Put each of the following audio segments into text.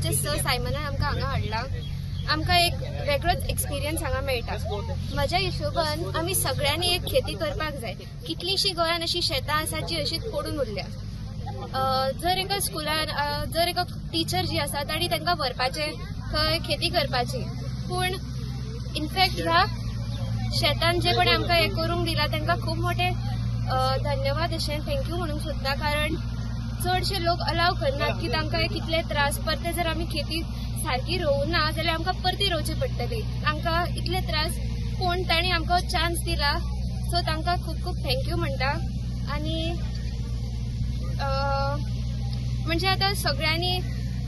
आमचे सर सायमनान आमकां हांगा हाडला. आमकां एक वेगळोच एक्सपिरियन्स हांगा मेळटा. म्हज्या हिशोबान आमी सगळ्यांनी एक खेती करपाक जाय. कितलींशीं गोंयांत अशीं शेतां आसा जी अशीच पडून उरल्या. जर एका स्कुलान जर एका टिचर जी आसा ताणी तांकां व्हरपाचें थंय खेती करपाची. पूण इनफॅक्ट ह्या शेतान जे कोणी आमकां हें करूंक दिलां तांकां खूब मोठे धन्यवाद अशें thank you म्हणूंक सोदता. कारण चडशे लोक अलाव करनात की तांकां कितले त्रास. परते जर आमी खेती सारकी रोवना जाल्यार आमकां परती रोवची पडटली. आमकां इतले त्रास, पूण तांणी आमकां चान्स दिला, सो तांकां खूब खूब thank you म्हणटा. आनी म्हणजे आतां सगळ्यांनी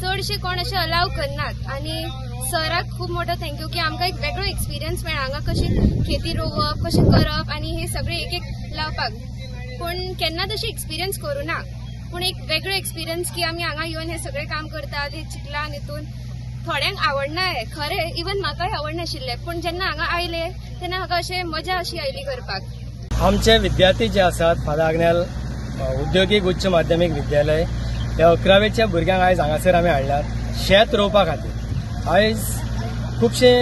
चडशे कोण अशे अलाव करनात. आनी सराक खूब मोठो thank you की आमकां एक वेगळो एक्सपिरियन्स मेळ्ळा हांगा कशी खेती रोवप, कशें करप आनी हे सगळे एक एक लावपाक. पूण केन्ना तशें एक्सपिरियन्स करूं ना, पूण एक वेगळो एक्सपिरियन्स की आमी हांगा येवन हें सगळें काम करतात. हे चिखलान हितून थोड्यांक आवडना हें खरें, इवन म्हाकाय आवडनाशिल्लें, पूण जेन्ना हांगा आयले तेन्ना म्हाका अशें मजा अशी आयली करपाक. आमचे विद्यार्थी जे आसात फादर आग्नेल उद्योगीक उच्च माध्यमीक विद्यालय ह्या 11वेच्या भुरग्यांक आयज हांगासर आमी हाडल्यात शेत रोवपा खातीर. आयज खुबशे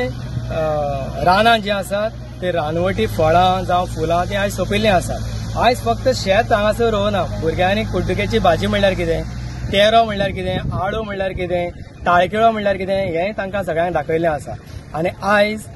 रानां जीं आसात ते रानवटी फळां जावं फुलां तीं आयज सोंपिल्लीं आसात. आयज फक्त शेत हांगासर रोवना, भुरग्यांनी कुड्डुकेची भाजी म्हणल्यार कितें, तेरो म्हणल्यार कितें, आळू म्हणल्यार कितें, ताळकिळो म्हणल्यार कितें हें तांकां सगळ्यांक दाखयल्लें आसा. आनी आयज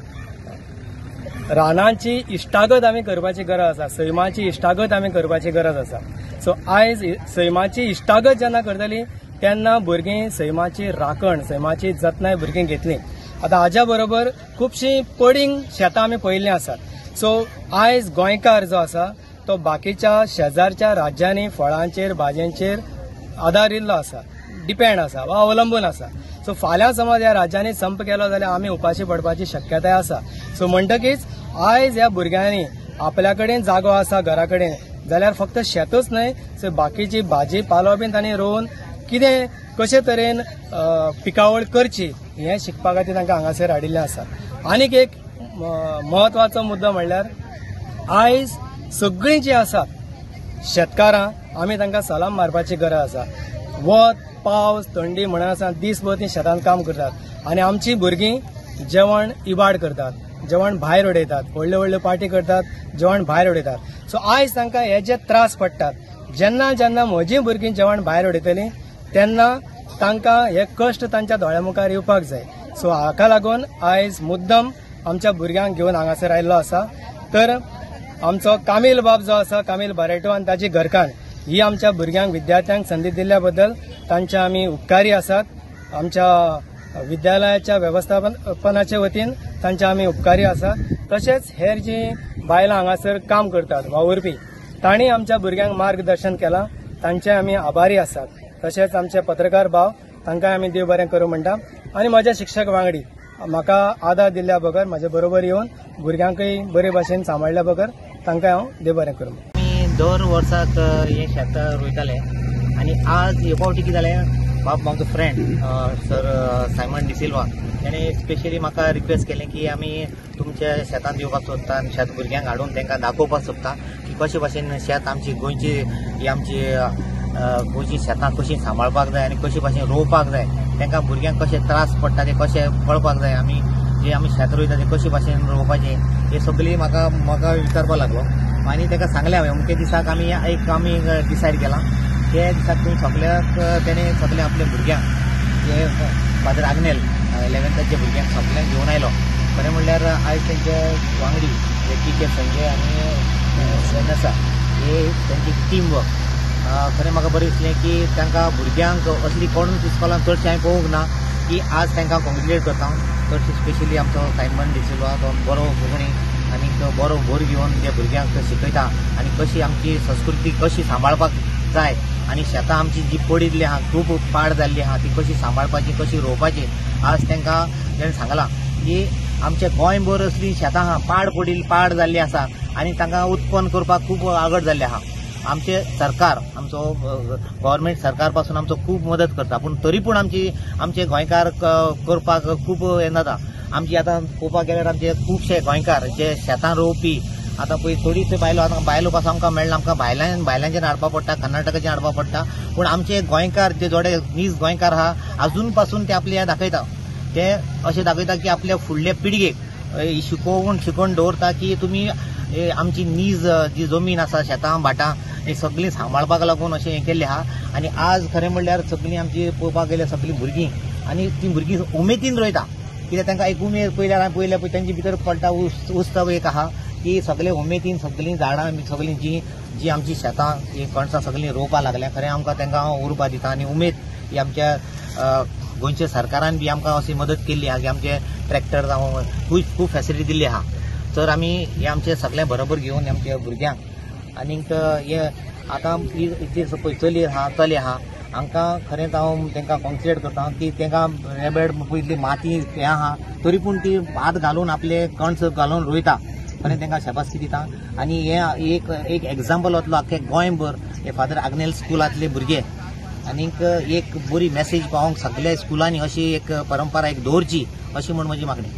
रानांची इश्टागत आमी करपाची गरज आसा, सैमाची इश्टागत आमी करपाची गरज आसा. सो आयज सैमाची इश्टागत जेन्ना करतली तेन्ना भुरगीं सैमाची राखण, सैमाची जतनाय भुरगीं घेतली. आतां हाज्या बरोबर खुबशीं पडींग शेतां आमी पळयल्लीं आसात. सो आयज गोंयकार जो आसा तो बाकीच्या शेजारच्या राज्यांनी फळांचेर भाजयांचेर आदारिल्लो आसा, डिपेंड आसा वा अवलंबून आसा. सो फाल्यां समज ह्या राज्यांनी संप केलो जाल्यार आमी उपाशी पडपाची शक्यताय आसा. सो म्हणटकीच आयज ह्या भुरग्यांनी आपल्या कडेन जागो आसा घरा कडेन जाल्यार फक्त शेतूच न्हय, सो बाकीची भाजी पालो बीन तांणी रोवन कितें कशे तरेन पिकावळ करची हें शिकपा खातीर तांकां हांगासर हाडिल्लें आसा. आनीक एक म्हत्वाचो मुद्दो म्हणल्यार आयज सगळीं जीं आसात शेतकारां आमी तांकां सलाम मारपाची गरज आसा. वत, पावस, थंडी म्हणून आसा दीसभर तीं शेतांत काम करतात आनी आमची भुरगीं जेवण इबाड करतात, जेवण भायर उडयतात, व्हडल्यो व्हडल्यो पार्टी करतात, जेवण भायर उडयतात. सो आयज तांकां हे जे त्रास पडटात, जेन्ना जेन्ना म्हजीं भुरगीं जेवण भायर उडयतलीं तेन्ना तांकां हे कश्ट तांच्या दोळ्या मुखार येवपाक जाय. सो हाका लागून आयज मुद्दम आमच्या भुरग्यांक घेवन हांगासर आयिल्लो आसा. तर आमचो कामील बाब जो आसा, कामील बारेटो आनी ताची घरकान्न ही आमच्या भुरग्यांक विद्यार्थ्यांक संदी दिल्ल्या बद्दल तांच्या आमी उपकारी आसात. आमच्या विद्यालयाच्या वेवस्थापनाचे वतीन तांच्या आमी उपकारी आसात. तशेंच हेर जी बायलां हांगासर काम करतात वावुरपी तांणी आमच्या भुरग्यांक मार्गदर्शन केलां, तांचे आमी आभारी आसात. तशेंच आमचे पत्रकार भाव तांकां आमी देव बरें करूं म्हणटा. आनी म्हजे शिक्षक वांगडी म्हाका आदार दिल्ल्या बगर म्हजे बरोबर येवन भुरग्यांकय बरे भाशेन सांबाळ्ळ्या बगर तांकां हांव देव बरें करूं. आमी दर वर्साक हें शेत रोयताले आनी आज हे फावटी कितें जालें, बाब आमचो फ्रेंड सर सायमन डिसिल्वा ताणें स्पेशली म्हाका रिक्वेस्ट केलें की आमी तुमच्या शेतांत येवपाक सोदता आनी शेत भुरग्यांक हाडून तांकां दाखोवपाक सोदता की कशे भाशेन शेत आमची गोंयची ही आमची गोंयची शेतां कशीं सांबाळपाक जाय आनी कशे भाशेन रोवपाक जाय, तांकां भुरग्यांक कशे त्रास पडटा ते कशे कळपाक जाय, आमी जे आमी शेत रोयता ते कशे भाशेन रोवपाचें हें सगळीं म्हाका म्हाका विचारपाक लागलो. आनी ताका सांगलें हांवें अमके दिसाक आमी एक आमी डिसायड केलां त्या दिसाक तुमी सगळ्याक तेणें सगळे आपल्या भुरग्यांक जे फादर आग्नेल 11थाच्या भुरग्यांक सगळ्यांक घेवन आयलो. खरें म्हणल्यार आयज तेंचे वांगडी जे टिचर संजय आनी वेनसा हे तेंची टीम वर्क खरें म्हाका बरें दिसलें की तांकां भुरग्यांक असली कोणूच इस्कॉलान चडशें हांवें पळोवंक ना की आज तांकां कॉंग्रेच्युलेट करता हांव. चडशें स्पेशली आमचो सायमन डिसिल्वा तो बरो कोंकणी आनी बरो भर घेवन त्या भुरग्यांक शिकयता आनी कशी आमची संस्कृती कशी सांबाळपाक जाय आनी शेतां आमची जी पडिल्ली आहा खूब पाड जाल्ली आहा ती कशी सांबाळपाची कशी रोवपाची. आज तांकां ताणें सांगलां की आमच्या गोंयभर असली शेतां आहा पाड पडिल्ली पाड जाल्ली आसा आनी तांकां उत्पन्न करपाक खूब आगड जाल्ली आहा. आमचे सरकार आमचो गव्हर्मेंट सरकार पासून आमचो खूब मदत करता पूण तरी पूण आमची आमचे गोंयकार करपाक खूब हें जाता. आमची आतां पळोवपाक गेल्यार आमचे खुबशे गोंयकार जे शेतां रोवपी आतां पळय थोडीच बायलो, आतां बायलो पासून आमकां मेळना, आमकां भायल्यांच्यान हाडपा पडटा, कर्नाटकाच्यान हाडपा पडटा. पूण आमचे गोंयकार जे जोडे नीज गोंयकार आहा आजून पासून ते आपले हें दाखयता, ते अशें दाखयता की आपल्या फुडल्या पिळगेक शिकोवन शिकोवन दवरता की तुमी आमची नीज जी जमीन आसा, शेतां भाटां हे सगळीं सांबाळपाक लागून अशें हें केल्लें आहा. आनी आज खरें म्हणल्यार सगळीं आमची पळोवपाक गेल्यार सगळीं भुरगीं आनी तीं भुरगीं उमेदीन रोयता, कित्याक तांकां एक उमेद पयल्यार पयल्या पळय तांचे भितर पडटा उत्सव एक आहा की सगळे उमेदीन सगळीं झाडां सगळीं जी जी आमची शेतां ही कणसां सगळीं रोवपाक लागल्या. खरें आमकां तांकां उर्बा दिता आनी उमेद ही आमच्या गोंयच्या सरकारान बी आमकां अशी मदत केल्ली आहा की आमचे ट्रॅक्टर जावं खूब फॅसिलिटी दिल्ली आहा. तर आमी हे आमचे सगळें बरोबर घेवन आमच्या भुरग्यांक आनीक हे आतां जी पळय चली आहा चले आहा हांकां खरेंच हांव तांकां कॉन्सिडर करता की तांकां रेबेड पयली माती हें आहा तरी पूण ती हात घालून आपले कणस घालून रोयता, खरें तांकां शाबासकी दिता. आनी हे एक एक एग्जाम्पल वतलो आख्खे गोंयभर हे फादर आग्नेल स्कुलांतले भुरगे आनीक एक बरी मॅसेज पावोवंक सगल्या स्कुलांनी अशी एक परंपरा एक दवरची अशी म्हूण म्हजी मागणी.